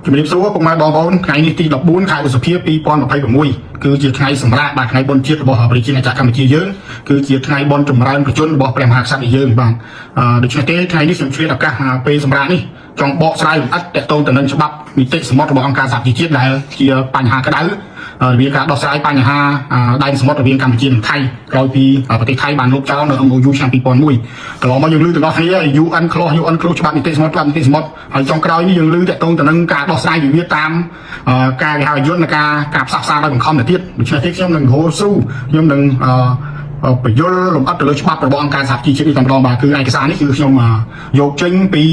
ជំរាបសួរពុកម៉ែបងប្អូនថ្ងៃនេះទី14ខែឧសភា2026គឺជាថ្ងៃសម្រាកបាទថ្ងៃបុណ្យជាតិរបស់ប្រជាណាចក្រកម្ពុជាយើងគឺជាថ្ងៃបុណ្យចម្រើនព្រះជន្មរបស់ព្រះមហាក្សត្រយើងបាទអឺដូច្នេះទេថ្ងៃនេះខ្ញុំឆ្លៀតឱកាសពេលសម្រាកនេះចង់បកស្រាយលម្អិតទាក់ទងទៅនឹងច្បាប់នីតិសមុទ្ររបស់អង្គការសហប្រជាជាតិដែលជាបញ្ហាក្តៅរបៀបការដោះស្រាយបញ្ហាដែនសមុទ្ររវាងកម្ពុជានិងថៃក្រោយពីប្រទេសថៃបានលុបចោលនៅ MOU ឆ្នាំ2001កន្លងមកយើងឮទាំងអស់គ្នា UNCLOS UNCLOS ច្បាប់នីតិសមុទ្រច្បាប់នីតិសមុទ្រហើយចុងក្រោយនេះយើងឮទាក់ទងទៅនឹងការដោះស្រាយវិវាទតាមការគេហៅយន្តការការផ្សះផ្សាដោយបង្ខំទៅទៀតដូច្នេះទេខ្ញុំនឹង go through ខ្ញុំនឹងពន្យល់លម្អិតទៅលើច្បាប់របស់អង្គការសហប្រជាជាតិនេះតែម្ដងបាទគឺឯកសារនេះគឺខ្ញុំយកចេញពី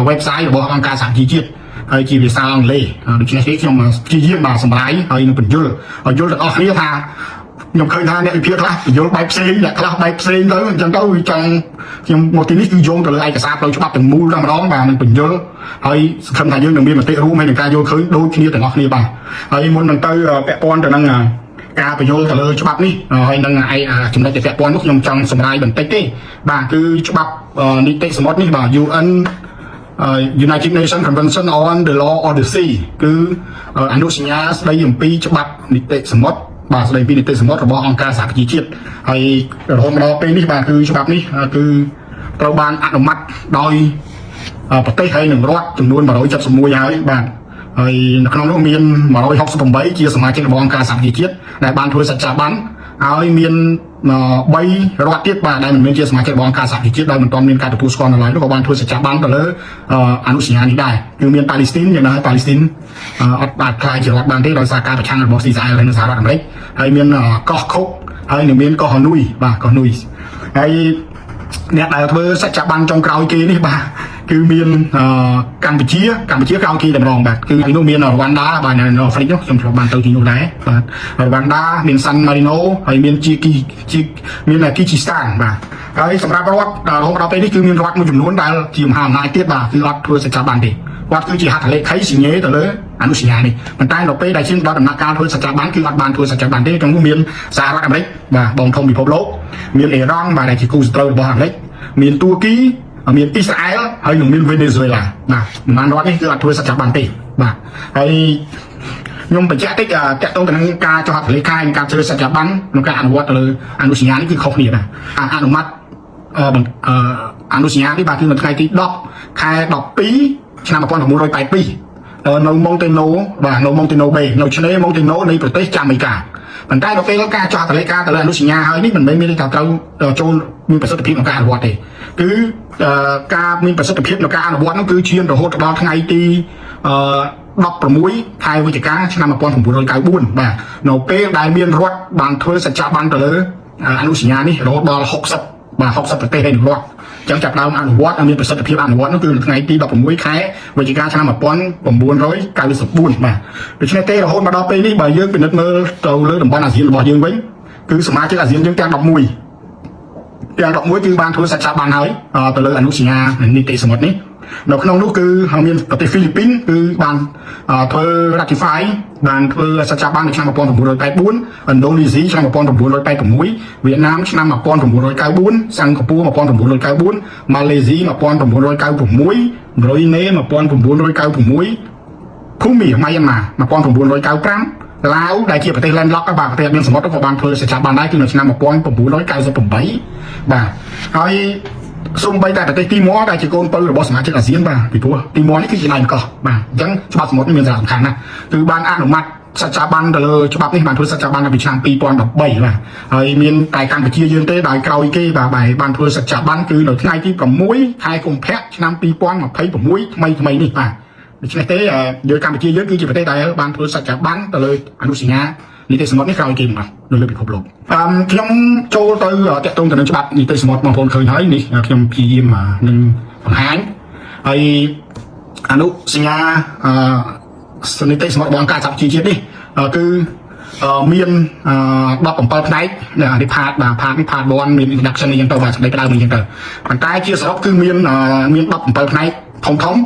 website របស់អង្គការសហប្រជាជាតិហើយជាភាសាអង់គ្លេសដូច្នេះទេខ្ញុំព្យាយាមបាទសម្រាយហើយនឹងពន្យល់ឲ្យយល់ទាំងអស់គ្នាថាខ្ញុំឃើញថាអ្នកវិភាគខ្លះពន្យល់បែបផ្សេងអ្នកខ្លះបែបផ្សេងទៅអញ្ចឹងទៅវាចង់ខ្ញុំមកទីនេះគឺយោងទៅលើឯកសារផ្លូវច្បាប់ទាំងមូលតែម្ដងបាទនឹងពន្យល់ហើយសង្ឃឹមថាយើងនឹងមានមតិរួមហើយនឹងការយល់ឃើញដូចគ្នាទាំងអស់គ្នាបាទហើយមុននឹងទៅពាក់ព័ន្ធទៅនឹងការពន្យល់ទៅលើច្បាប់នេះហើយនឹងឯចំណុចដែលពាក់ព័ន្ធនោះខ្ញុំចង់សម្រាយបន្តិចទេបាទគឺច្បាប់នីតិសមុទ្រនេះបាទ UN United Nations Convention on the Law of the Sea គឺអនុសញ្ញាស្តីអំពីច្បាប់នីតិសមុទ្របាទស្តីពីនីតិសមុទ្ររបស់អង្គការសហប្រជាជាតិហើយរហូតមកដល់ពេលនេះបាទគឺច្បាប់នេះគឺត្រូវបានអនុម័តដោយប្រទេសហើយនឹងរដ្ឋចំនួន171ហើយបាទហើយនៅក្នុងនោះមាន168ជាសមាជិករបស់អង្គការសហប្រជាជាតិដែលបានធ្វើសច្ចាប័នហើយមាន3រដ្ឋទៀតបាទដែលមិនមែនជាសមាជិករបស់អង្គការសហប្រជាជាតិដែលមិនទាន់មានការទទួលស្គាល់នៅឡើយនោះក៏បានធ្វើសច្ចាប័នទៅលើអនុសញ្ញានេះដែរគឺមានប៉ាឡេស្ទីនយ៉ាងណាប៉ាឡេស្ទីនអត់បានក្លាយជារដ្ឋបានទេដោយសារការប្រឆាំងរបស់អ៊ីស្រាអែលហើយនិងសហរដ្ឋអាមេរិកហើយមានកោះខុកហើយនឹងមានកោះហានុយបាទកោះនុយហើយអ្នកដែលធ្វើសច្ចាប័នចុងក្រោយគេនេះបាទគឺមានកម្ពុជាកម្ពុជាក្រោយគេតែម្ដងបាទគឺទីនោះមានរវ៉ាន់ដាបាទនៅអាហ្វ្រិកនោះខ្ញុំធ្លាប់បានទៅទីនោះដែរបាទរវ៉ាន់ដាមានសាន់ម៉ារីណូហើយមានជីគីជីមានគីជីស្តានបាទហើយសម្រាប់រដ្ឋរហូតដល់ពេលនេះគឺមានរដ្ឋមួយចំនួនដែលជាមហាអំណាចទៀតបាទគឺអត់ធ្វើសច្ចាប័នទេគាត់គឺជាហត្ថលេខីសញ្ញាទៅលើអនុសញ្ញានេះប៉ុន្តែដល់ពេលដែលឈានដល់ដំណាក់កាលធ្វើសច្ចាប័នគឺអត់បានធ្វើសច្ចាប័នទេក្នុងនោះមានសហរដ្ឋអាមេរិកបាទបងធំពិភពលោកមានអ៊ីរ៉ង់បាទដែលជាគូសត្រូវរបស់អាមេរិកមានទួរគីមានអ៊ីស្រាអែលហើយនឹងមានវេណេស៊ុយឡាបាទប្រហែលរដ្ឋនេះគឺអត់ធ្វើសច្ចាប័នទេបាទហើយខ្ញុំបញ្ជាក់តិចទាក់ទងទៅនឹងការចុះហត្ថលេខានិងការធ្វើសច្ចាប័នក្នុងការអនុវត្តទៅលើអនុសញ្ញានេះគឺខុសគ្នាដែរអនុម័តអនុសញ្ញានេះបាទគឺនៅថ្ងៃទី10ខែ12ឆ្នាំ1982នៅម៉ុងតេណូបាទនៅម៉ុងតេណូបេនៅឆ្នេរម៉ុងតេណូនៃប្រទេសចាមេកាប៉ុន្តែដល់ពេលការចុះហត្ថលេខាទៅលើអនុសញ្ញាហើយនេះមិនមែនមានន័យថាត្រូវចូលមានប្រសិទ្ធភាពក្នុងការអនុវត្តទេគឺការមានប្រសិទ្ធភាពក្នុងការអនុវត្តនោះគឺឈានរហូតដល់ថ្ងៃទីអឺ16ខែវិច្ឆិកាឆ្នាំ1994បាទនៅពេលដែលមានរដ្ឋបានធ្វើសច្ចាប័នទៅលើអនុសញ្ញានេះរហូតដល់60បាទ60ប្រទេសហើយនឹងរដ្ឋចឹងចាប់ដើមអនុវត្តឲ្យមានប្រសិទ្ធភាពអនុវត្តនោះគឺនៅថ្ងៃទី16ខែវិច្ឆិកាឆ្នាំ1994បាទដូច្នេះទេរហូតមកដល់ពេលនេះបើយើងពិនិត្យមើលទៅលើតំបន់អាស៊ានរបស់យើងវិញគឺសមាជិកអាស៊ានយើងទាំង11ទាំង11គឺបានធ្វើសច្ចាប័នហើយទៅលើអនុសញ្ញានីតិសមុទ្រនេះនៅក្នុងនោះគឺមានប្រទេសហ្វីលីពីនគឺបានធ្វើ ratify បានធ្វើសច្ចាប័ននៅឆ្នាំ1984ឥណ្ឌូនេស៊ីឆ្នាំ1986វៀតណាមឆ្នាំ1994សិង្ហបុរី1994ម៉ាឡេស៊ី1996ប្រុយណេ1996ភូមាម៉ៃយ៉ាន់ម៉ា1995ឡាវដែលជាប្រទេស landlock បាទប្រទេសអត់មានសមុទ្រក៏បានធ្វើសច្ចាប័នដែរគឺនៅឆ្នាំ1998បាទហើយសូម្បីតែប្រទេសទីម៉័រដែលជាកូនពៅរបស់សមាជិកអាស៊ានបាទពីព្រោះទីម៉័រនេះគឺជាដែនកោះបាទអញ្ចឹងច្បាប់សមុទ្រនេះមានសារៈសំខាន់ណាស់គឺបានអនុម័តសច្ចាប័នទៅលើច្បាប់នេះបានធ្វើសច្ចាប័ននៅពីឆ្នាំ2013បាទហើយមានតែកម្ពុជាយើងទេដែលក្រោយគេបាទបានធ្វើសច្ចាប័នគឺនៅថ្ងៃទី6ខែកុម្ភៈឆ្នាំ2026ថ្មីថ្មីនេះបាទដូច្នេះទេយើងកម្ពុជាយើងគឺជាប្រទេសដែលបានធ្វើសច្ចាប័នទៅលើអនុសញ្ញានីតិសមុទ្រនេះក្រោយគេមកនៅលើពិភពលោកអឺខ្ញុំចូលទៅទាក់ទងទៅនឹងច្បាប់នីតិសមុទ្របងប្អូនឃើញហើយនេះខ្ញុំព្យាយាមនឹងបង្ហាញហើយអនុសញ្ញាអឺនីតិសមុទ្ររបស់អង្គការសហប្រជាជាតិនេះគឺមាន17ផ្នែកនេះ part បាទ part នេះ part 1មាន introduction នេះអញ្ចឹងទៅបាទសេចក្តីផ្ដើមនេះអញ្ចឹងទៅប៉ុន្តែជាសរុបគឺមាន17ផ្នែកធំធំ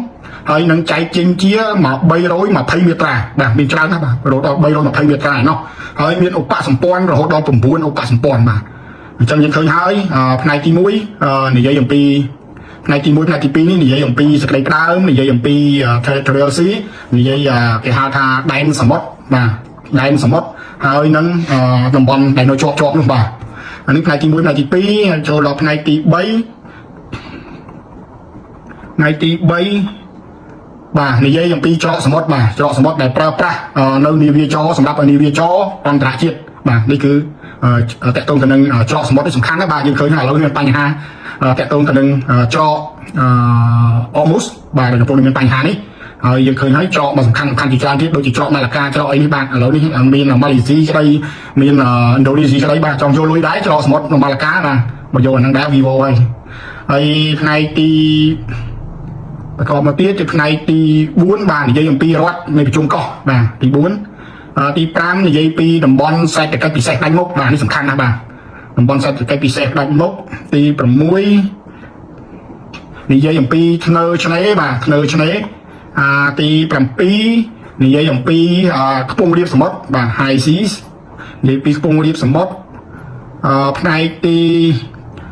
ហើយនឹងចែកចេញជាមក320មាត្រាបាទមានច្រើនណាស់បាទរហូតដល់320មាត្រាឯណោះហើយមានឧបសម្ព័ន្ធរហូតដល់9ឧបសម្ព័ន្ធបាទអញ្ចឹងយើងឃើញហើយផ្នែកទី1និយាយអំពី ផ្នែកទី1ផ្នែកទី2នេះនិយាយអំពីសេចក្តីផ្ដើមនិយាយអំពី territorial sea និយាយគេហៅថាដែនសមុទ្របាទដែនសមុទ្រហើយនឹងតំបន់ដែលនៅជាប់ជាប់នោះបាទអានេះផ្នែកទី1ផ្នែកទី2ចូលដល់ផ្នែកទី3ផ្នែកទី3បាទនិយាយអំពីច្រកសមុទ្របាទច្រកសមុទ្រដែលប្រើប្រាស់នៅនាវាចរសម្រាប់នាវាចរអន្តរជាតិបាទនេះគឺទាក់ទងទៅនឹងច្រកសមុទ្រនេះសំខាន់ណាស់បាទយើងឃើញថាឥឡូវមានបញ្ហាទាក់ទងទៅនឹងច្រកអមូសបាទដែលកំពុងមានបញ្ហានេះហើយយើងឃើញហើយច្រកមកសំខាន់សំខាន់ជាច្រើនទៀតដូចជាច្រកម៉ាឡាកាច្រកអីនេះបាទឥឡូវនេះមានម៉ាឡេស៊ីក្តីមានឥណ្ឌូនេស៊ីក្តីបាទចង់យកលុយដែរច្រកសមុទ្រនៅម៉ាឡាកាបាទមកយកអាហ្នឹងដែរ Vivo ហើយហើយផ្នែកទី បន្តមកទៀតជាផ្នែកទី4បាទនិយាយអំពីរដ្ឋនៃប្រជុំកោះបាទទី4ទី5និយាយពីតំបន់សេដ្ឋកិច្ចពិសេសផ្ដាច់មុខបាទនេះសំខាន់ណាស់បាទតំបន់សេដ្ឋកិច្ចពិសេសផ្ដាច់មុខទី6និយាយអំពីធ្នើឆ្នេរបាទធ្នើឆ្នេរអាទី7និយាយអំពីខ្ពង់រាបសមុទ្របាទ high seas និយាយពីខ្ពង់រាបសមុទ្រអឺផ្នែកទី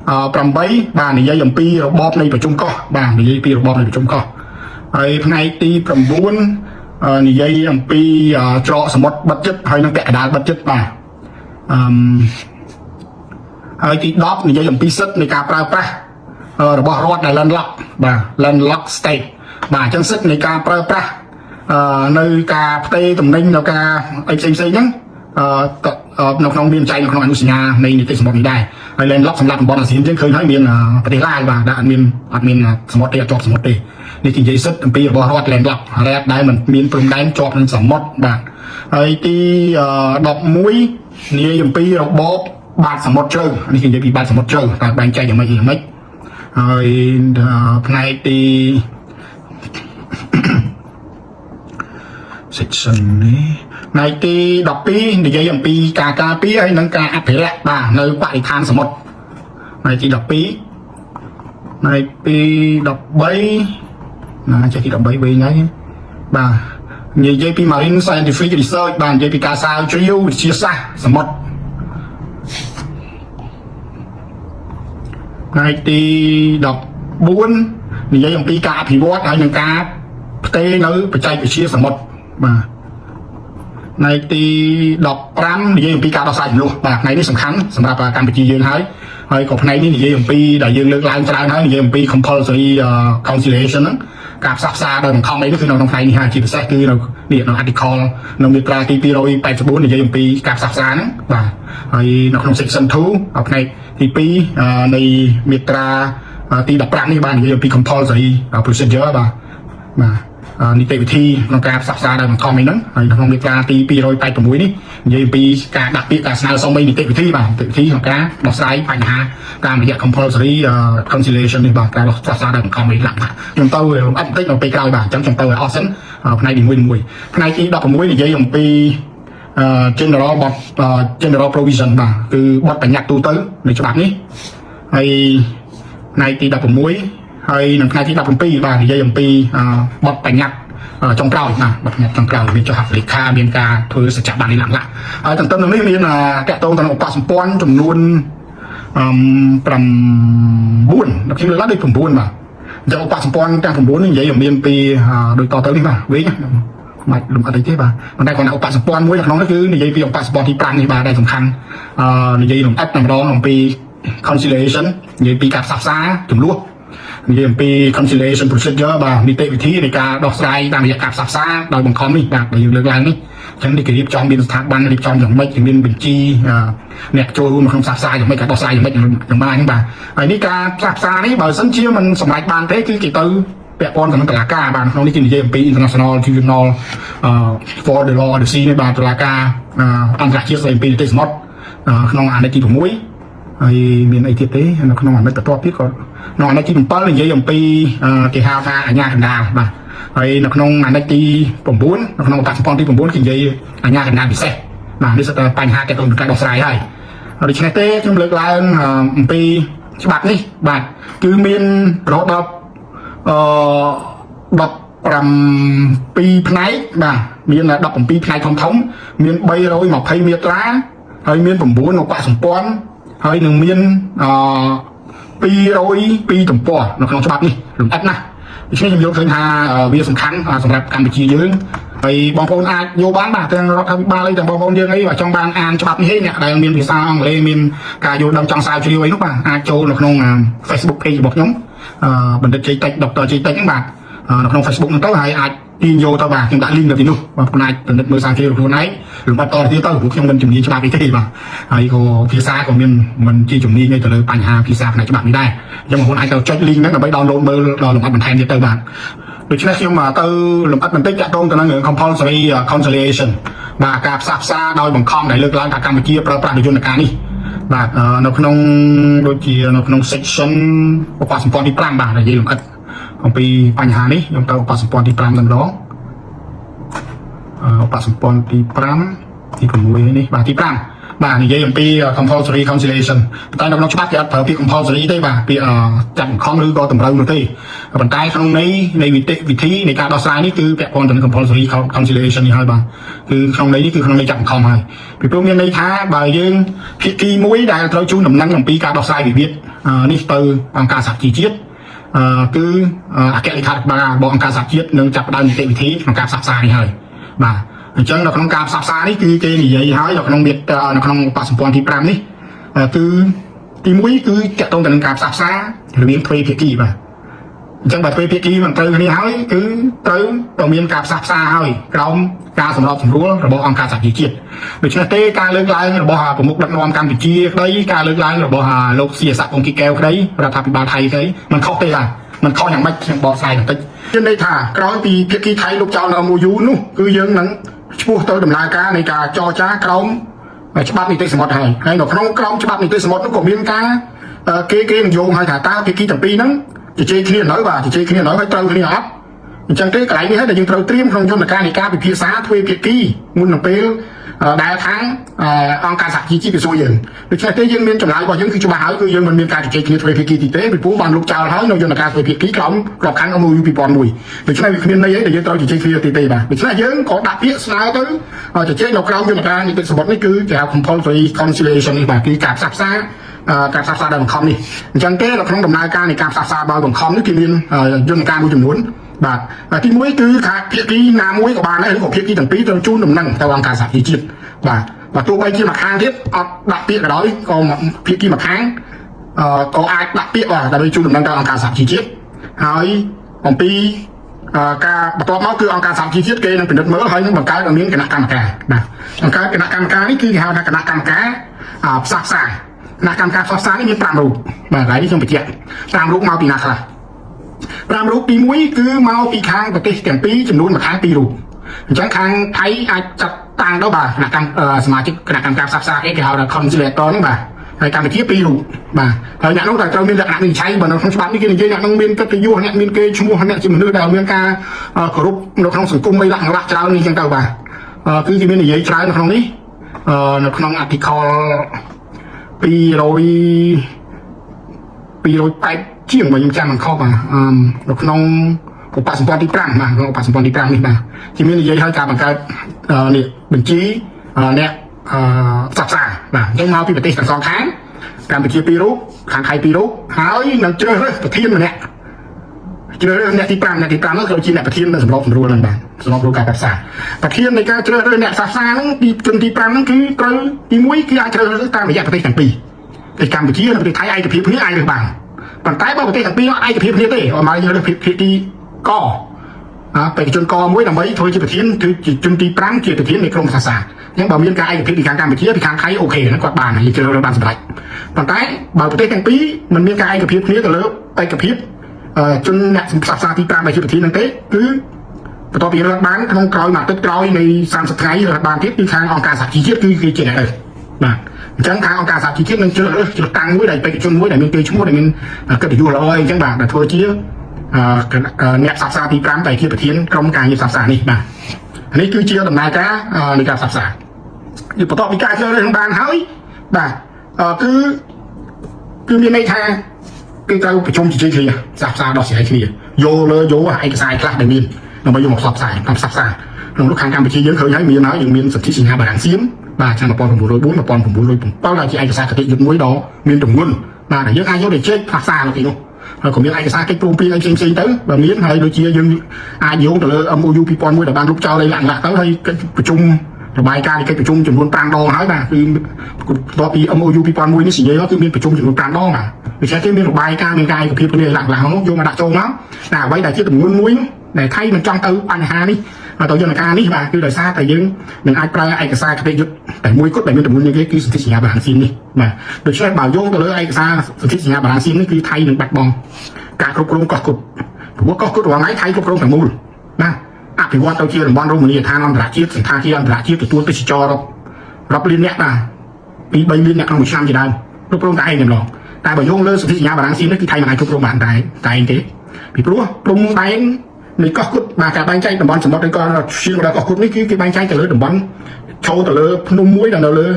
8បាទនិយាយអំពីរបបនៃប្រជុំកោះបាទនិយាយពីរបបនៃប្រជុំកោះហើយផ្នែកទី9និយាយអំពីច្រកសមុទ្របិទជិតហើយនិងពាក់កណ្ដាលបិទជិតបាទអឺហើយទី10និយាយអំពីសិទ្ធិនៃការប្រើប្រាស់របស់រដ្ឋដែល landlock បាទ landlock state បាទអញ្ចឹងសិទ្ធិនៃការប្រើប្រាស់នៅការផ្ទេរតំណែងនៅការអីផ្សេងផ្សេងហ្នឹងអឺនៅក្នុងមានចែងនៅក្នុងអនុសញ្ញានៃនីតិសមុទ្រនេះដែរហើយ landlock សម្រាប់តំបន់អាស៊ានយើងឃើញហើយមានប្រទេសឡាវបាទដែលអត់មានសមុទ្រទេអត់ជាប់សមុទ្រទេនេះជានិយាយសិទ្ធិអំពីរបស់រដ្ឋ landlock រដ្ឋដែលមិនមានព្រំដែនជាប់នឹងសមុទ្របាទហើយទី11និយាយអំពីរបបបាតសមុទ្រជ្រៅនេះគេនិយាយពីបាតសមុទ្រជ្រៅតើបែងចែកយ៉ាងម៉េចយ៉ាងម៉េចហើយផ្នែកទី section នេះផ្នែកទី12និយាយអំពីការការពារហើយនិងការអភិរក្សបាទនៅបរិស្ថានសមុទ្រផ្នែកទី12ផ្នែកទី13ណាចេះទី13វិញហើយបាទនិយាយពី Marine Scientific Research បាទនិយាយពីការស្រាវជ្រាវវិទ្យាសាស្ត្រសមុទ្រផ្នែកទី14និយាយអំពីការអភិវឌ្ឍហើយនិងការផ្ទេរនៅបច្ចេកវិទ្យាសមុទ្របាទផ្នែកទី15និយាយអំពីការដោះស្រាយជម្លោះបាទផ្នែកនេះសំខាន់សម្រាប់កម្ពុជាយើងហើយហើយក៏ផ្នែកនេះនិយាយអំពីដែលយើងលើកឡើងច្រើនហើយនិយាយអំពី compulsory conciliation ហ្នឹងការផ្សះផ្សាដោយបង្ខំអីនេះគឺនៅក្នុងផ្នែកនេះហើយជាពិសេសគឺនៅនេះនៅ article នៅមាត្រាទី284និយាយអំពីការផ្សះផ្សាហ្នឹងបាទហើយនៅក្នុង section 2ផ្នែកទី2នៃមាត្រាទី15នេះបាទនិយាយអំពី compulsory procedure បាទបាទនីតិវិធីក្នុងការផ្សះផ្សាដោយបង្ខំអីហ្នឹងហើយក្នុងមាត្រាទី286នេះនិយាយអំពីការដាក់ពាក្យការស្នើសុំអីនីតិវិធីបាទនីតិវិធីក្នុងការដោះស្រាយបញ្ហាតាមរយៈ compulsory conciliation នេះបាទការដោះផ្សះផ្សាដោយបង្ខំអីឡាក់ខ្ញុំទៅលំអិតបន្តិចនៅពេលក្រោយបាទអញ្ចឹងខ្ញុំទៅឲ្យអស់សិនផ្នែកទី1មួយផ្នែកទី16និយាយអំពី general បទ general provision បាទគឺបទបញ្ញត្តិទូទៅនៃច្បាប់នេះហើយផ្នែកទី16ហើយនិងផ្នែកទី17បាទនិយាយអំពីបទបញ្ញត្តិចុងក្រោយបាទបទបញ្ញត្តិចុងក្រោយមានចុះហត្ថលេខាមានការធ្វើសច្ចប័ននេះឡើងឡាហើយទន្ទឹមនឹងនេះមានទាក់ទងទៅនឹងឧបសម្ព័ន្ធចំនួនអឺ9ដល់ខ្ញុំលើកឡើងដូច9បាទអញ្ចឹងឧបសម្ព័ន្ធទាំង9នេះនិយាយឲ្យមានពីដូចតទៅនេះបាទវិញមិនលំអិតអីទេបាទប៉ុន្តែគាត់ថាឧបសម្ព័ន្ធមួយនៅក្នុងនេះគឺនិយាយពីឧបសម្ព័ន្ធទី5នេះបាទដែលសំខាន់អឺនិយាយលំអិតតែម្ដងអំពី conciliation និយាយពីការផ្សះផ្សាជម្លោះនិយាយអំពី conciliation procedure បាទនីតិវិធីនៃការដោះស្រាយតាមរយៈការផ្សះផ្សាដោយបង្ខំនេះបាទដែលយើងលើកឡើងនេះអញ្ចឹងនេះគេរៀបចំមានស្ថាប័នរៀបចំយ៉ាងម៉េចមានបញ្ជីអ្នកចូលរួមក្នុងផ្សះផ្សាយ៉ាងម៉េចការដោះស្រាយយ៉ាងម៉េចយ៉ាងម៉េចហ្នឹងបាទហើយនេះការផ្សះផ្សានេះបើសិនជាមិនសម្រេចបានទេគឺគេទៅពាក់ព័ន្ធទៅនឹងតុលាការបាទក្នុងនេះគេនិយាយអំពី International Tribunal for the Law of the Sea នេះបាទតុលាការអន្តរជាតិស្ដីអំពីនីតិសមុទ្រក្នុងអាណត្តិទី6ហើយមានអីទៀតទេនៅក្នុងអាណត្តិបន្ទាប់ទៀតក៏ក្នុងអាណត្តិទី7និយាយអំពីគេហៅថាអាជ្ញាកណ្ដាលបាទហើយនៅក្នុងអាណត្តិទី9នៅក្នុងឧបសម្ព័ន្ធទី9គេនិយាយអាជ្ញាកណ្ដាលពិសេសបាទនេះសុទ្ធតែបញ្ហាទាក់ទងនឹងការដោះស្រាយហើយដូច្នេះទេខ្ញុំលើកឡើងអំពីច្បាប់នេះបាទគឺមានរហូតដល់អឺ17ផ្នែកបាទមាន17ផ្នែកធំធំមាន320មាត្រាហើយមាន9ឧបសម្ព័ន្ធហើយនឹងមានអឺ 202ទំព័រនៅក្នុងច្បាប់នេះលម្អិតណាស់ដូច្នេះខ្ញុំយល់ឃើញថាវាសំខាន់សម្រាប់កម្ពុជាយើងហើយបងប្អូនអាចយកបានបាទទាំងរដ្ឋាភិបាលអីទាំងបងប្អូនយើងអីបាទចង់បានអានច្បាប់នេះឯងអ្នកដែលមានភាសាអង់គ្លេសមានការយល់ដឹងចង់ស្រាវជ្រាវអីនោះបាទអាចចូលនៅក្នុង Facebook page របស់ខ្ញុំបណ្ឌិតជ័យតិចដុកទ័រជ័យតិចហ្នឹងបាទនៅក្នុង Facebook ហ្នឹងទៅហើយអាចទាញយកទៅបាទខ្ញុំដាក់ link នៅទីនោះបាទផ្នែកពិនិត្យមើលស្រាវជ្រាវខ្លួនឯងលំបាត់តទៅទៀតទៅព្រោះខ្ញុំមិនជំនាញច្បាប់នេះទេបាទហើយក៏ភាសាក៏មានមិនជាជំនាញទៅលើបញ្ហាភាសាផ្នែកច្បាប់នេះដែរអញ្ចឹងបងប្អូនអាចទៅចុច link ហ្នឹងដើម្បី download មើលដល់លម្អិតបន្ថែមទៀតទៅបាទដូច្នេះខ្ញុំទៅលម្អិតបន្តិចតាក់ទងទៅនឹងរឿង compulsory conciliation បាទការផ្សះផ្សាដោយបង្ខំដែលលើកឡើងថាកម្ពុជាប្រើប្រាស់យន្តការនេះបាទនៅក្នុងដូចជានៅក្នុង section ឧបសម្ព័ន្ធទី5បាទនិយាយលម្អិតអំពីបញ្ហានេះខ្ញុំទៅឧបសម្ព័ន្ធទី5តែម្ដងឧបសម្ព័ន្ធទី5ទី6នេះបាទទី5បាទនិយាយអំពី compulsory conciliation ប៉ុន្តែនៅក្នុងច្បាប់គេអត់ប្រើពាក្យ compulsory ទេបាទពាក្យចាត់បង្ខំឬក៏តម្រូវនោះទេប៉ុន្តែក្នុងន័យនៃវិធីវិធីនៃការដោះស្រាយនេះគឺពាក់ព័ន្ធទៅនឹង compulsory conciliation នេះហើយបាទគឺក្នុងន័យនេះគឺក្នុងន័យចាត់បង្ខំហើយពីព្រោះមានន័យថាបើយើងភាគីមួយដែលត្រូវជូនដំណឹងអំពីការដោះស្រាយវិវាទនេះទៅអង្គការសហប្រជាជាតិគឺអគ្គលេខាធិការរបស់អង្គការសហជាតិនឹងចាប់ផ្ដើមនីតិវិធីក្នុងការផ្សះផ្សានេះហើយបាទអញ្ចឹងនៅក្នុងការផ្សះផ្សានេះគឺគេនិយាយហើយនៅក្នុងនៅក្នុងបសម្ព័ន្ធទី5នេះគឺទី1គឺតាក់ទងទៅនឹងការផ្សះផ្សារវាងទ្វេភាគីបាទអញ្ចឹងបើទ្វេភាគីមិនត្រូវគ្នាហើយគឺត្រូវតែមានការផ្សះផ្សាហើយក្រោមការសម្របសម្រួលរបស់អង្គការសហប្រជាជាតិដូច្នេះទេការលើកឡើងរបស់ប្រមុខដឹកនាំកម្ពុជាក្តីការលើកឡើងរបស់លោកសៀស័កអង្គីកែវក្តីរដ្ឋាភិបាលថៃក្តីមិនខុសទេបាទមិនខុសយ៉ាងម៉េចខ្ញុំបកស្រាយបន្តិចមានន័យថាក្រោយពីភាគីថៃលុបចោលនៅ MOU នោះគឺយើងនឹងឈ្មោះទៅដំណើរការនៃការចរចាក្រោមច្បាប់នីតិសមុទ្រហើយហើយនៅក្នុងក្រោមច្បាប់នីតិសមុទ្រនោះក៏មានការគេគេនិយមហើយថាតើភាគីទាំងពីរហ្នឹងជជែកគ្នានៅបាទជជែកគ្នានៅហើយត្រូវគ្នាអត់អញ្ចឹងទេកន្លែងនេះហើយដែលយើងត្រូវត្រៀមក្នុងយន្តការនៃការពិភាក្សាទ្វេភាគីមុននឹងពេលដែលខាងអង្គការសហជីវជាតិគេសួរយើងដូច្នេះទេយើងមានចម្លើយរបស់យើងគឺច្បាស់ហើយគឺយើងមិនមានការជជែកគ្នាទ្វេភាគីទីទេពីព្រោះបានលុបចោលហើយនៅយន្តការទ្វេភាគីក្រោមក្របខ័ណ្ឌ MOU 2001ដូច្នេះវាគ្មានន័យអីដែលយើងត្រូវជជែកគ្នាទីទេបាទដូច្នេះយើងក៏ដាក់ពាក្យស្នើទៅជជែកនៅក្រោមយន្តការនីតិសម្បត្តិនេះគឺគេហៅ compulsory conciliation នេះបាទគឺការផ្សះផ្សាការផ្សះផ្សាដោយបង្ខំនេះអញ្ចឹងទេនៅក្នុងដំណើរការនៃការផ្សះផ្សាដោយបង្ខំនេះគឺមានយន្តការមួយចំនួនបាទទី1គឺថាភាគីណាមួយក៏បានដែរឬក៏ភាគីទាំងពីរត្រូវជូនដំណឹងទៅអង្គការសហប្រជាជាតិបាទបាទទោះបីជាមួយខាងទៀតអត់ដាក់ពាក្យក៏ដោយក៏ភាគីមួយខាងអឺក៏អាចដាក់ពាក្យបាទដើម្បីជូនដំណឹងទៅអង្គការសហប្រជាជាតិហើយអំពីការបន្ទាប់មកគឺអង្គការសហប្រជាជាតិគេនឹងពិនិត្យមើលហើយនឹងបង្កើតឲ្យមានគណៈកម្មការបាទបង្កើតគណៈកម្មការនេះគឺគេហៅថាគណៈកម្មការផ្សះផ្សាគណៈកម្មការផ្សះផ្សានេះមាន5រូបបាទកន្លែងនេះខ្ញុំបញ្ជាក់5រូបមកពីណាខ្លះ5រូបទី1គឺមកពីខាងប្រទេសទាំងពីរចំនួនមួយខាង2រូបអញ្ចឹងខាងថៃអាចចាត់តាំងទៅបាទគណៈកម្មសមាជិកគណៈកម្មការផ្សះផ្សាគេគេហៅថា conciliator ហ្នឹងបាទហើយកម្ពុជា2រូបបាទហើយអ្នកនោះតែត្រូវមានលក្ខណៈវិនិច្ឆ័យបើនៅក្នុងច្បាប់នេះគេនិយាយអ្នកនោះមានកិត្តិយសអ្នកមានគេឈ្មោះអ្នកជាមនុស្សដែលមានការគោរពនៅក្នុងសង្គមអីលក្ខណៈច្រើននេះអញ្ចឹងទៅបាទគឺគេមាននិយាយច្រើននៅក្នុងនេះនៅក្នុង article 200 280ជាងបើខ្ញុំចាំមិនខុសបាទនៅក្នុងឧបសម្ព័ន្ធទី5បាទក្នុងឧបសម្ព័ន្ធទី5នេះបាទជាមាននិយាយឲ្យការបង្កើតនេះបញ្ជីអ្នកផ្សះផ្សាបាទអញ្ចឹងមកពីប្រទេសទាំងសងខាងកម្ពុជា2រូបខាងថៃ2រូបហើយនឹងជ្រើសរើសប្រធានម្នាក់ជ្រើសរើសអ្នកទី5អ្នកទី5នោះគឺជាអ្នកប្រធាននៅសម្របសម្រួលហ្នឹងបាទសម្របសម្រួលការផ្សះផ្សាប្រធាននៃការជ្រើសរើសអ្នកផ្សះផ្សាហ្នឹងទីជនទី5ហ្នឹងគឺត្រូវទី1គឺអាចជ្រើសរើសតាមរយៈប្រទេសទាំងពីរប្រទេសកម្ពុជានិងប្រទេសថៃឯកភាពគ្នាអាចរើសបានប៉ុន្តែបើប្រទេសទាំងពីរអត់ឯកភាពគ្នាទេអត់មកយើងរើសភាគីកអបេក្ខជនកមួយដើម្បីធ្វើជាប្រធានគឺជាជនទី5ជាប្រធាននៃក្រុមសាសាអញ្ចឹងបើមានការឯកភាពពីខាងកម្ពុជាពីខាងថៃ OK ហ្នឹងគាត់បានហើយជ្រើសរើសបានសម្រេចប៉ុន្តែបើប្រទេសទាំងពីរមិនមានការឯកភាពគ្នាទៅលើឯកភាពជនអ្នកផ្សះផ្សាទី5ដែលជាប្រធានហ្នឹងទេគឺបន្ទាប់ពីរើសបានក្នុងក្រោយមួយអាទិត្យក្រោយនៃ30ថ្ងៃរើសបានទៀតគឺខាងអង្គការសហជីវជាតិគឺគេជាអ្នករើសបាទអញ្ចឹងខាងអង្គការសហជីវជាតិនឹងជ្រើសរើសជ្រើសតាំងមួយដែលបេក្ខជនមួយដែលមានគេឈ្មោះដែលមានកិត្តិយសល្អអីអញ្ចឹងបាទដែលធ្វើជាអ្នកផ្សះផ្សាទី5ដែលជាប្រធានក្រុមការងារផ្សះផ្សានេះបាទនេះគឺជាដំណើរការនៃការផ្សះផ្សាបន្ទាប់ពីការជ្រើសរើសបានហើយបាទគឺគឺមានន័យថាគឺត្រូវប្រជុំជជែកគ្នាផ្សះផ្សាដោះស្រាយគ្នាយកលើយកឯកសារខ្លះដែលមានដើម្បីយកមកផ្សព្វផ្សាយតាមផ្សះផ្សាក្នុងនោះខាងកម្ពុជាយើងឃើញហើយមានហើយយើងមានសន្ធិសញ្ញាបារាំងសៀមបាទឆ្នាំ1904 1907ដែលជាឯកសារគតិយុត្តមួយដ៏មានទម្ងន់ បាទយើងអាចយកទៅជែកភាសានៅទីនោះហើយក៏មានឯកសារកិច្ចព្រមព្រៀងអីផ្សេងផ្សេងទៅបើមានហើយដូចជាយើងអាចយោងទៅលើ MOU 2001ដែលបានលុបចោលអីឡាក់ឡាក់ទៅហើយកិច្ចប្រជុំរបាយការណ៍នៃកិច្ចប្រជុំចំនួន5ដងហើយបាទគឺបន្ទាប់ពី MOU 2001នេះសញ្ញាគឺមានប្រជុំចំនួន5ដងបាទដូច្នេះគេមានរបាយការណ៍មានការឯកភាពគ្នាឡាក់ឡាក់នោះយកមកដាក់ចូលមកតែអ្វីដែលជាទម្ងន់មួយនោះដែលថៃមិនចង់ទៅបញ្ហានេះទៅយន្តការនេះបាទគឺដោយសារតែយើងនឹងអាចប្រើឯកសារគតិយុត្តតែមួយគត់ដែលមានទម្ងន់ជាងគេគឺសន្ធិសញ្ញាបារាំងសៀមនេះបាទដូច្នេះបើយោងទៅលើឯកសារសន្ធិសញ្ញាបារាំងសៀមនេះគឺថៃនឹងបាត់បង់ការគ្រប់គ្រងកោះគុតព្រោះកោះគុតរាល់ថ្ងៃថៃគ្រប់គ្រងទាំងមូលបាទអភិវឌ្ឍទៅជាតំបន់រមណីយដ្ឋានអន្តរជាតិសន្តាគារអន្តរជាតិទទួលទេសចររាប់រាប់លានអ្នកបាទពី3លានអ្នកក្នុងមួយឆ្នាំជាដើមគ្រប់គ្រងតែឯងតែម្ដងតែបើយោងលើសន្ធិសញ្ញាបារាំងសៀមនេះគឺថៃមិនអាចគ្រប់គ្រងបានតែតែឯងទេពីព្រោះព្រំដែននៃកោះគុតបាទការបែងចែកតំបន់សមុទ្រឬក៏ឈានមកដល់កោះគុតនេះគឺគេបែងចែកទៅលើតំបន់ចូលទៅលើភ្នំមួយដែលនៅលើ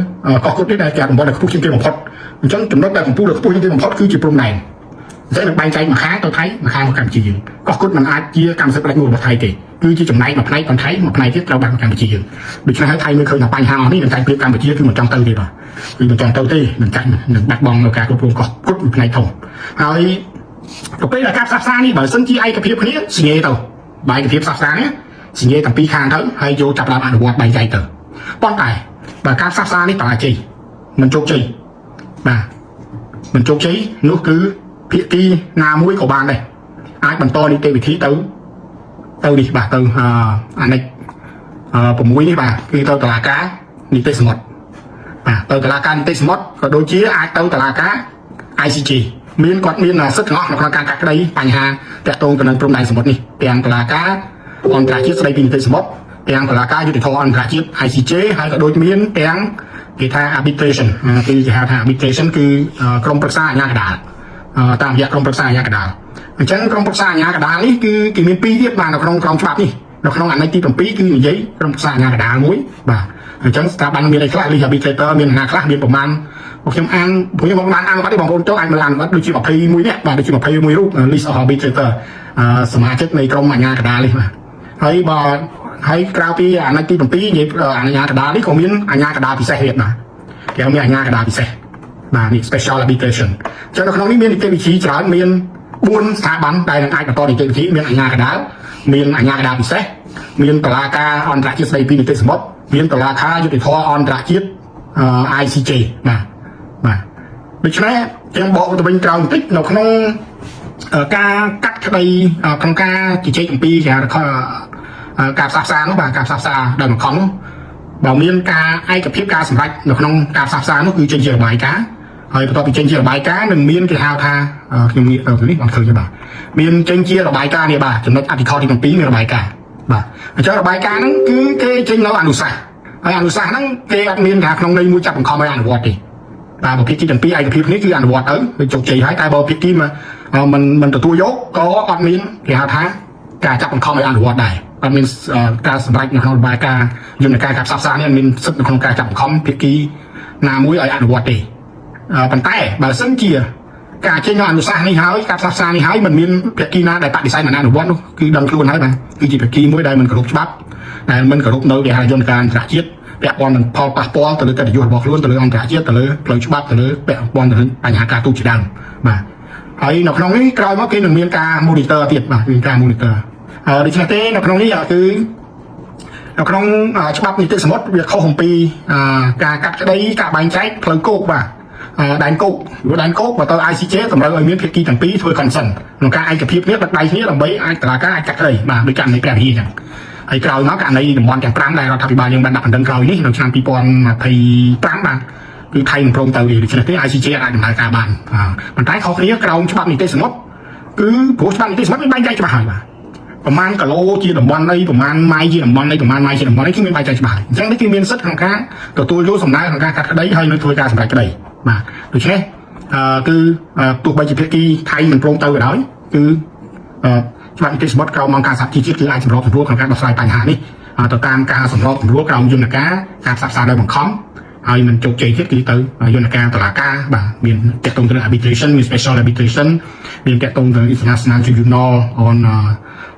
កោះគុតនេះដែលជាតំបន់ដែលខ្ពស់ជាងគេបំផុតអញ្ចឹងចំណុចដែលកំពូលដែលខ្ពស់ជាងគេបំផុតគឺជាព្រំដែនអញ្ចឹងនឹងបែងចែកមួយខាងទៅថៃមួយខាងមកកម្ពុជាយើងកោះគុតមិនអាចជាកម្មសិទ្ធិផ្ដាច់មួយរបស់ថៃទេគឺជាចំណែកមួយផ្នែកของថៃមួយផ្នែកទៀតត្រូវបានកម្ពុជាយើងដូច្នេះហើយថៃមើលឃើញថាបញ្ហាអស់នេះនឹងចាញ់ប្រៀបកម្ពុជាគឺមិនចង់ទៅទេបាទគឺមិនចង់ទៅទេនឹងចាញ់នឹងបាត់បង់នៅការគ្រប់គ្រងកោះគុតមួយផ្នែកធំហើយទៅពេលដែលការផ្សះផ្សានេះបើសិនជាឯកភាពគ្នាសញ្ញេទៅបើឯកភាពផ្សះផ្សានេះសញ្ញេទាំងពីរខាងទៅហើយយកចាប់ដើមអនុវត្តបែងចែកទៅប៉ុន្តែបើការផ្សះផ្សានេះបរាជ័យមិនជោគជ័យបាទមិនជោគជ័យនោះគឺភាគីណាមួយក៏បានដែរអាចបន្តនីតិវិធីទៅទៅនេះបាទទៅអានិច6នេះបាទគឺទៅតុលាការនីតិសមុទ្របាទទៅតុលាការនីតិសមុទ្រក៏ដូចជាអាចទៅតុលាការ ICJ មានគាត់មានសិទ្ធិទាំងអស់នៅក្នុងការកាត់ក្តីបញ្ហាតាក់ទងទៅនឹងព្រំដែនសមុទ្រនេះទាំងតុលាការអន្តរជាតិស្តីពីនីតិសមុទ្រទាំងតុលាការយុត្តិធម៌អន្តរជាតិ ICJ ហើយក៏ដូចមានទាំងគេថា arbitration គឺគេហៅថា arbitration គឺក្រុមប្រឹក្សាអាជ្ញាកណ្ដាលតាមរយៈក្រុមប្រឹក្សាអាជ្ញាកណ្ដាលអញ្ចឹងក្រុមប្រឹក្សាអាជ្ញាកណ្ដាលនេះគឺគេមានពីរទៀតបាទនៅក្នុងក្រមច្បាប់នេះនៅក្នុងអាណត្តិទី7គឺនិយាយក្រុមប្រឹក្សាអាជ្ញាកណ្ដាលមួយបាទអញ្ចឹងស្ថាប័នមានអីខ្លះ list arbitrator មានណាខ្លះមានប្រមាណពួកខ្ញុំអានពួកខ្ញុំបានអានបាត់ទេបងប្អូនចូលអាចមើលអានបាត់ដូចជា21នាក់បាទដូចជា21រូប list of arbitrator សមាជិកនៃក្រុមអាជ្ញាកណ្ដាលនេះបាទហើយបើហើយក្រៅពីអាណត្តិទី7និយាយអាជ្ញាកណ្ដាលនេះក៏មានអាជ្ញាកណ្ដាលពិសេសទៀតបាទគេហៅមានអាជ្ញាកណ្ដាលពិសេសបាទនេះ special arbitration អញ្ចឹងនៅក្នុងនេះមាននីតិវិធីច្រើនមាន4ស្ថាប័នដែលនឹងអាចបន្តនីតិវិធីមានអាជ្ញាកណ្ដាលមានអាជ្ញាកណ្ដាលពិសេសមានតុលាការអន្តរជាតិស្តីពីនីតិសមុទ្រមានតុលាការយុត្តិធម៌អន្តរជាតិ ICJ បាទបាទដូច្នេះខ្ញុំបកទៅវិញក្រោយបន្តិចនៅក្នុងការកាត់ក្តីក្នុងការជជែកអំពីគេហៅថាការផ្សះផ្សានោះបាទការផ្សះផ្សាដោយបង្ខំនោះបើមានការឯកភាពការសម្រេចនៅក្នុងការផ្សះផ្សានោះគឺចេញជារបាយការណ៍ហើយបន្ទាប់ពីចេញជារបាយការណ៍នឹងមានគេហៅថាខ្ញុំងាកទៅនេះបានឃើញទេបាទមានចេញជារបាយការណ៍នេះបាទចំណុចអធិខទី7មានរបាយការណ៍បាទអញ្ចឹងរបាយការណ៍ហ្នឹងគឺគេចេញនៅអនុសាសន៍ហើយអនុសាសន៍ហ្នឹងគេអត់មានថាក្នុងន័យមួយចាប់បង្ខំឲ្យអនុវត្តទេបាទបើភាគីទាំងពីរឯកភាពនេះគឺអនុវត្តទៅវាជោគជ័យហើយតែបើភាគីមកមិនមិនទទួលយកក៏អត់មានគេហៅថាការចាប់បង្ខំឲ្យអនុវត្តដែរអត់មានការសម្រេចនៅក្នុងរបាយការណ៍យន្តការការផ្សះផ្សានេះអត់មានសិទ្ធិនៅក្នុងការចាប់បង្ខំភាគីណាមួយឲ្យអនុវត្តទេប៉ុន្តែបើសិនជាការចេញនូវអនុសាសន៍នេះហើយការផ្សះផ្សានេះហើយមិនមានភាគីណាដែលបដិសេធមិនអនុវត្តនោះគឺដឹងខ្លួនហើយបាទគឺជាភាគីមួយដែលមិនគោរពច្បាប់ដែលមិនគោរពនៅគេហៅយន្តការអន្តរជាតិពាក់ព័ន្ធនឹងផលប៉ះពាល់ទៅលើកិត្តិយសរបស់ខ្លួនទៅលើអន្តរជាតិទៅលើផ្លូវច្បាប់ទៅលើពាក់ព័ន្ធទៅនឹងបញ្ហាការទូតជាដើមបាទហើយនៅក្នុងនេះក្រោយមកគេនឹងមានការ monitor ទៀតបាទមានការ monitor ហើយដូច្នេះទេនៅក្នុងនេះគឺនៅក្នុងច្បាប់នីតិសមុទ្រវាខុសអំពីការកាត់ក្តីការបែងចែកផ្លូវគោកបាទដែនគោកព្រោះដែនគោកបើទៅ ICJ តម្រូវឲ្យមានភាគីទាំងពីរធ្វើ consent ក្នុងការឯកភាពគ្នាដឹកដៃគ្នាដើម្បីអាចតុលាការអាចកាត់ក្តីបាទដូចករណីព្រះវិហារអញ្ចឹងហើយក្រោយមកករណីតំបន់ទាំង5ដែលរដ្ឋាភិបាលយើងបានដាក់បណ្ដឹងក្រោយនេះនៅឆ្នាំ2025បាទគឺថៃមិនព្រមទៅទេដូច្នេះទេ ICJ អាចដំណើរការបានប៉ុន្តែខុសគ្នាក្រោមច្បាប់នីតិសមុទ្រគឺព្រោះច្បាប់នីតិសមុទ្រមានបែងចែកច្បាស់ហើយបាទប្រមាណគីឡូជាតំបន់អីប្រមាណម៉ៃជាតំបន់អីប្រមាណម៉ៃជាតំបន់អីគឺមានបែងចែកច្បាស់ហើយអញ្ចឹងនេះគឺមានសិទ្ធិក្នុងការទទួលយកសំណើក្នុងការកាត់ក្តីហើយនឹងធ្វើការសម្រេចក្តីបាទដូច្នេះអឺគឺទោះបីជាភាគីថៃមិនព្រមទៅក៏ដោយគឺអឺច្បាប់នីតិសមុទ្រក្រោមអង្គការសហប្រជាជាតិគឺអាចសម្របសម្រួលក្នុងការដោះស្រាយបញ្ហានេះទៅតាមការសម្របសម្រួលក្រោមយន្តការការផ្សះផ្សាដោយបង្ខំហើយមិនជោគជ័យទៀតគឺទៅយន្តការតុលាការបាទមានតាក់ទងទៅនឹង arbitration មាន special arbitration មានតាក់ទងទៅនឹង International Tribunal on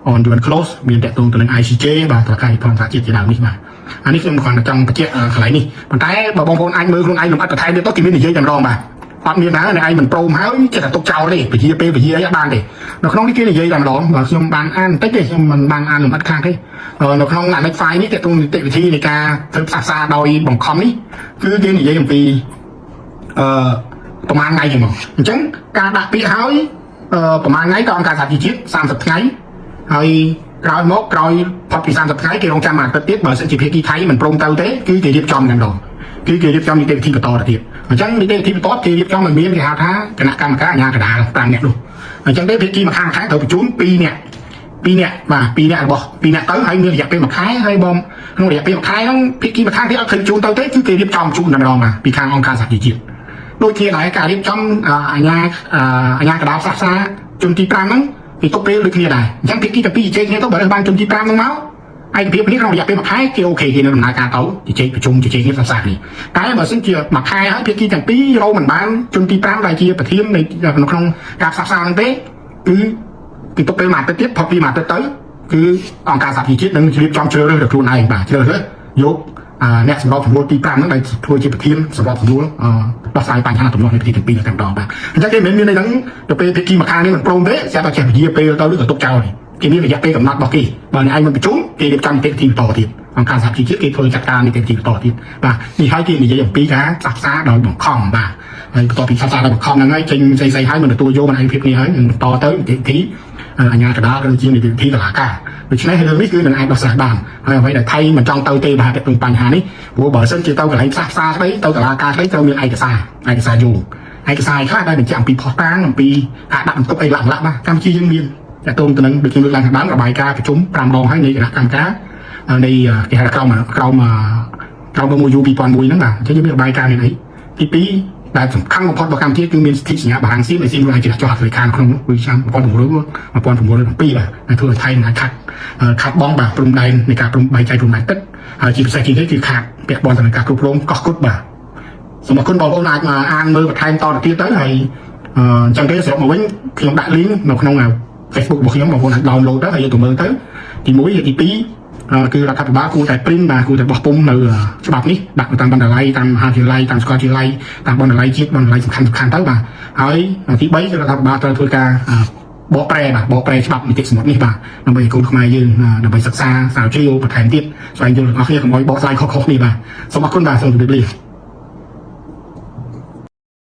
UNCLOS មានតាក់ទងទៅនឹង ICJ បាទតុលាការអន្តរជាតិជាដើមនេះបាទអានេះខ្ញុំគ្រាន់តែចង់បញ្ជាក់កន្លែងនេះប៉ុន្តែបើបងប្អូនអាចមើលខ្លួនឯងលម្អិតបន្ថែមទៀតទៅគេមាននិយាយតែម្ដងបាទ អត់មានដែរអ្នកឯងមិនព្រមហើយចេះតែទុកចោលទេពជាពេលពជាអីអត់បានទេនៅក្នុងនេះគេនិយាយតែម្ដងបើខ្ញុំបានអានបន្តិចទេខ្ញុំមិនបានអានលម្អិតខ្លាំងទេនៅក្នុង Annex 5នេះទាក់ទងនីតិវិធីនៃការធ្វើផ្សះផ្សាដោយបង្ខំនេះគឺគេនិយាយអំពីអឺប្រហែលថ្ងៃហ្នឹងមកអញ្ចឹងការដាក់ពាក្យហើយអឺប្រហែលថ្ងៃក៏អង្គការសហប្រជាជាតិ30ថ្ងៃហើយក្រោយមកក្រោយផុតពី30ថ្ងៃគេរងចាំមួយអាទិត្យទៀតបើសិនជាភាគីថៃមិនព្រមទៅទេគឺគេរៀបចំតែម្ដងគឺគេរៀបចំនីតិវិធីបន្តទៅទៀតអញ្ចឹងនីតិវិធីបន្តគេរៀបចំឲ្យមានគេហៅថាគណៈកម្មការអាជ្ញាកណ្ដាល5នាក់នោះអញ្ចឹងទេភាគីម្ខាងខាងត្រូវបញ្ជូន2នាក់2នាក់បាទ2នាក់របស់2នាក់ទៅហើយមានរយៈពេល1ខែហើយបងក្នុងរយៈពេល1ខែហ្នឹងភាគីម្ខាងទៀតអត់ឃើញជូនទៅទេគឺគេរៀបចំជូនតែម្ដងបាទពីខាងអង្គការសហប្រជាជាតិដូចគ្នាដែរការរៀបចំអាជ្ញាអាជ្ញាកណ្ដាលសាស្ត្រាជនទី5ហ្នឹងគេទុកពេលដូចគ្នាដែរអញ្ចឹងភាគីទាំងពីរជជែកគ្នាទៅបើរើសបានជនទី5ហ្នឹងមកឯកភាពគ្នាក្នុងរយៈពេល1ខែគេ OK គេនៅដំណើរការទៅជជែកប្រជុំជជែកគ្នាសាស្ត្រគ្នាតែបើសិនជាមួយខែហើយភាគីទាំងពីររោមិនបានជនទី5ដែលជាប្រធាននៃក្នុងការផ្សះផ្សាហ្នឹងទេគឺគេទុកពេលមួយអាទិត្យទៀតផុតពីមួយអាទិត្យទៅគឺអង្គការសហប្រជាជាតិនឹងរៀបចំជ្រើសរើសដល់ខ្លួនឯងបាទជ្រើសរើសយកអ្នកសម្របសម្រួលទី5ហ្នឹងដែលធ្វើជាប្រធានសម្របសម្រួលដោះស្រាយបញ្ហាទំនាស់នៃប្រទេសទាំងពីរតែម្ដងបាទអញ្ចឹងគេមិនមានន័យហ្នឹងទៅពេលភាគីម្ខាងនេះមិនព្រមទេស្រាប់តែចេះពជាពេលទៅឬក៏ទុកចោលទេគេមានរយៈពេលកំណត់របស់គេបើអ្នកឯងមិនប្រជុំគេរៀបចំនីតិវិធីបន្តទៀតអង្គការសហប្រជាជាតិគេធ្វើចាត់ការនីតិវិធីបន្តទៀតបាទនេះហើយគេនិយាយអំពីការផ្សះផ្សាដោយបង្ខំបាទហើយបន្ទាប់ពីផ្សះផ្សាដោយបង្ខំហ្នឹងហើយចេញស្អីៗហើយមិនទទួលយកមិនឯងភាពនេះហើយនឹងបន្តទៅនីតិវិធីអាជ្ញាកណ្ដាលឬជានីតិវិធីតុលាការដូច្នេះរឿងនេះគឺនឹងអាចដោះស្រាយបានហើយអ្វីដែលថៃមិនចង់ទៅទេបាទទៅបញ្ហានេះព្រោះបើសិនជាទៅកន្លែងផ្សះផ្សាក្តីទៅតុលាការក្តីត្រូវមានឯកសារឯកសារយោងឯកសារខ្លះដែលបញ្ជាក់អំពីភស្តុតាងអំពីការដាក់បន្ទុកអីឡាក់ឡាក់បាទកម្ពុជាយើងមានតកតងទៅនឹងដូចខ្ញុំលើកឡើងខាងដើមរបាយការណ៍ប្រជុំ5ដងហើយនៃគណៈកម្មការនៃគេហៅក្រមក្រមក្រម MOU 2001ហ្នឹងបាទអញ្ចឹងយើងមានរបាយការណ៍មានអីទី2ដែលសំខាន់បំផុតរបស់កម្ពុជាគឺមានសិទ្ធិសញ្ញាបារាំងសៀមដែលសៀមខ្លួនឯងជាចុះហត្ថលេខាក្នុងនោះគឺឆ្នាំ1907បាទដែលធ្វើឲ្យថៃនឹងខាត់ខាត់បងបាទព្រំដែននៃការព្រំបែងចែកព្រំដែនទឹកហើយជាពិសេសជាងនេះគឺខាតពាក់ព័ន្ធទៅនឹងការគ្រប់គ្រងកោះគុតបាទសូមអរគុណបងប្អូនអាចមកអានមើលបន្ថែមតទៅទៀតទៅហើយអញ្ចឹងទេសរុបមកវិញខ្ញុំដាក់ link នៅក្នុង Facebook របស់ខ្ញុំបងប្អូនអាច download ទៅហើយយកទៅមើលទៅទី1ទី2គឺរដ្ឋាភិបាលគួរតែ print បាទគួរតែបោះពុម្ពនៅច្បាប់នេះដាក់នៅតាមបណ្ណាល័យតាមមហាវិទ្យាល័យតាមសាកលវិទ្យាល័យតាមបណ្ណាល័យជាតិបណ្ណាល័យសំខាន់សំខាន់ទៅបាទហើយទី3គឺរដ្ឋាភិបាលត្រូវធ្វើការបកប្រែបាទបកប្រែច្បាប់នីតិសមុទ្រនេះបាទដើម្បីឲ្យកូនខ្មែរយើងដើម្បីសិក្សាស្រាវជ្រាវបន្ថែមទៀតស្វែងយល់ទាំងអស់គ្នាកុំឲ្យបកស្រាយខុសៗគ្នាបាទសូមអរគុណបាទសូមជម្រាបលា។